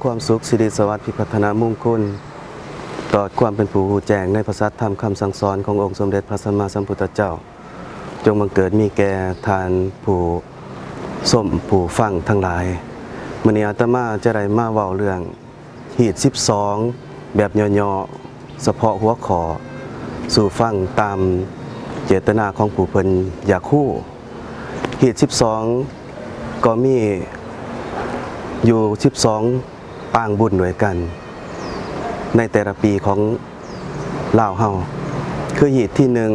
ຄວາມສຸກ ສິລິສະຫວັດ ພິພັດທະນະມຸງຄຸນ ຕະຫຼອດຄວາມເປັນຜູ້ຮູ້ແຈ້ງໃນພະສັດທຳຄຳສັ່ງສອນຂອງອົງສົມເດັດພະສຳມາສຳພຸດທະເຈົ້າ ຈົ່ງບັງເກີດມີແກ່ທ່ານຜູ້ຊົມຜູ້ຟັງທັງຫຼາຍ. ມື້ນີ້ອາດຕະມາຈະໄດ້ມາເວົ້າເລື່ອງ ຮີດສິບສອງ ແບບຫຍໍ້ໆ ສະເພາະຫົວຂໍ້ ສູ່ຟັງຕາມເຈດຕະນາຂອງຜູ້ເພິ່ນຢາກຮູ້. ຮີດສິບສອງ ກໍມີຢູ່ສິບສອງປາງບຸນດ້ວຍກັນ ໃນແຕ່ລະປີຂອງລາວເຮົາ ຄືຮີດທີໜຶ່ງ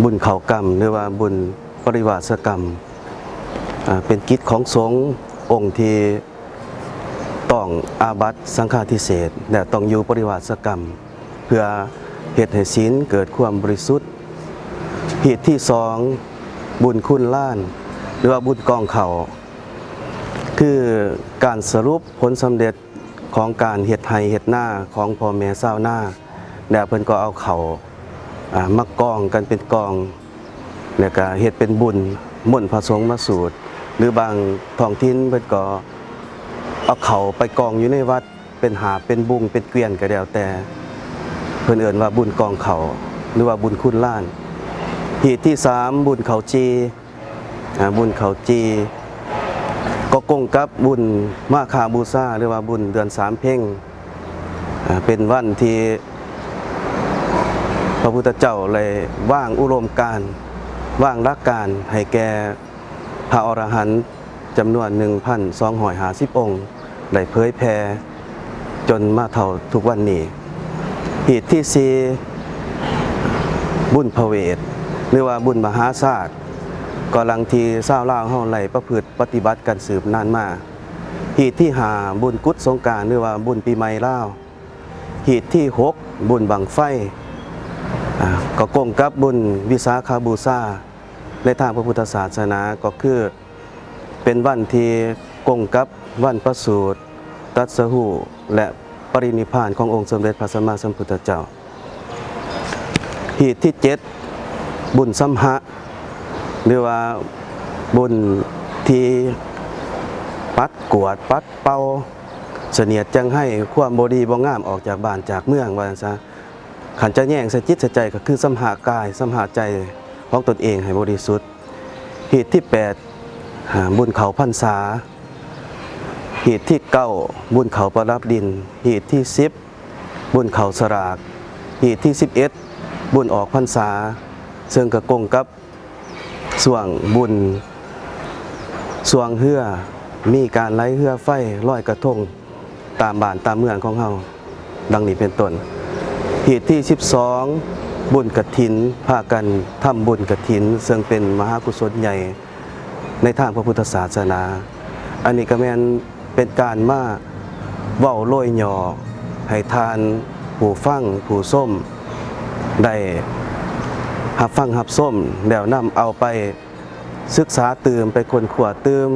ບຸນເຂົ້າກຳ ຫຼືວ່າບຸນປະລິວາສະກຳ ອາ ເປັນກິດຂອງສົງ ອົງທີ່ ຕ້ອງອາບັດສັງຄາທິເສດ ແລະ ຕ້ອງຢູ່ປະລິວາສະກຳ ເພື່ອເຮັດໃຫ້ສິນເກີດຄວາມບໍລິສຸດ. ຮີດທີສອງ ບຸນຄູນລ້ານ ຫຼືວ່າບຸນກອງເຂົ້າ ຄືການສະຫຼຸບຜົນສຳເລັດຂອງການເຮັດໄຮ່ເຮັດນາຂອງພໍ່ແມ່ຊາວນາ ແລ້ວເພິ່ນກໍເອົາເຂົ້າ ອາ ມາກອງກັນເປັນກອງ ແລ້ວກະເຮັດເປັນບຸນ ມົນພະສົງມາສູດ ຫຼືບາງທ້ອງຖິ່ນເພິ່ນກໍເອົາເຂົ້າໄປກອງຢູ່ໃນວັດ ເປັນຫາບ ເປັນບຸງ ເປັນກວຽນ ກໍແລ້ວແຕ່ ເພິ່ນເອີ້ນວ່າບຸນກອງເຂົ້າ ຫຼືວ່າບຸນຄູນລ້ານ. ຮີດທີສາມ ບຸນເຂົ້າຈີ່ ອາ ບຸນເຂົ້າຈີ່ ກໍກົງກັບບຸນມາຄະບູຊາ ຫຼືວ່າບຸນເດືອນສາມເພັງ ອາ ເປັນວັນທີ່ພະພຸດທະເຈົ້າໄດ້ວາງອຸດົມການ ວາງຫຼັກການໃຫ້ແກ່ພະອໍລະຫັນຈຳນວນໜຶ່ງພັນສອງຮ້ອຍຫ້າສິບອົງ ໄດ້ເຜີຍແຜ່ຈົນມາເທົ່າທຸກວັນນີ້. ຮີດທີສີ່ ບຸນພະເວດ ຫຼືວ່າບຸນມະຫາຊາດ ກໍຫຼັງທີ່ຊາວລາວເຮົາໄດ້ປະພຶດປະຕິບັດກັນສືບນານມາ. ຮີດທີຫ້າ ບຸນກຸດສົງການ ຫຼືວ່າບຸນປີໃໝ່ລາວ. ຮີດທີຫົກ ບຸນບັ້ງໄຟ ອາ ກໍກົງກັບບຸນວິສາຂະບູຊາ ໃນທາງພະພຸດທະສາສະໜາ ກໍຄືເປັນວັນທີ່ກົງກັບວັນປະສູດ, ຕັດສະຮູ້ ແລະ ປະລິນິບພານຂອງອົງສົມເດັດພະສຳມາສຳພຸດທະເຈົ້າ. ຮີດທີເຈັດ ບຸນສຳຫະ ຫຼືວ່າບຸນທີ່ປັດກວາດ ປັດເປົ່າສະຫງຽດຈັງໄຮ ຄວາມບໍ່ດີບໍ່ງາມອອກຈາກບ້ານຈາກເມືອງ ວ່າຊັ້ນຊະ. ຄັນຈະແຍງໃສ່ຈິດໃສ່ໃຈ ກໍຄືສຳຫະກາຍ ສຳຫະໃຈຂອງຕົນເອງໃຫ້ບໍລິສຸດ. ຮີດທີແປດ ອາ ບຸນເຂົ້າພັນສາ. ຮີດທີເກົ້າ ບຸນເຂົ້າປະດັບດິນ. ຮີດທີສິບ ບຸນເຂົ້າສະຫຼາກ. ຮີດທີສິບເອັດ ບຸນອອກພັນສາ ເຊິ່ງກະກົງກັບຊ່ວງບຸນຊ່ວງເຮືອ ມີການໄຫຼເຮືອໄຟ ລອຍກະທົງ ຕາມບ້ານຕາມເມືອງຂອງເຮົາ ດັ່ງນີ້ເປັນຕົ້ນ. ຮີດທີສິບສອງ ບຸນກະຖິນ ພາກັນທຳບຸນກະຖິນ ເຊິ່ງເປັນມະຫາກຸສົນໃຫຍ່ ໃນທາງພະພຸດທະສາສະໜາ. ອັນນີ້ກໍແມ່ນເປັນການມາເວົ້າໂລຍຫຍໍ້ໃຫ້ທ່ານຜູ້ຟັງຜູ້ຊົມໄດ້ຮັບຟັງຮັບຊົມ ແລ້ວນຳເອົາໄປສຶກສາຕື່ມ ໄປຄົ້ນຄວ້າຕື່ມ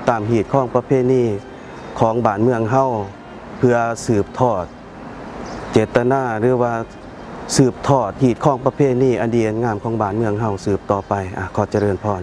ຕາມຮີດຄອງປະເພນີຂອງບ້ານເມືອງເຮົາ ເພື່ອສືບທອດເຈດຕະນາ ຫຼືວ່າສືບທອດຮີດຄອງປະເພນີອັນດີອັນງາມຂອງບ້ານເມືອງເຮົາສືບຕໍ່ໄປ. ອາ ຂໍຈະເລີນພອນ.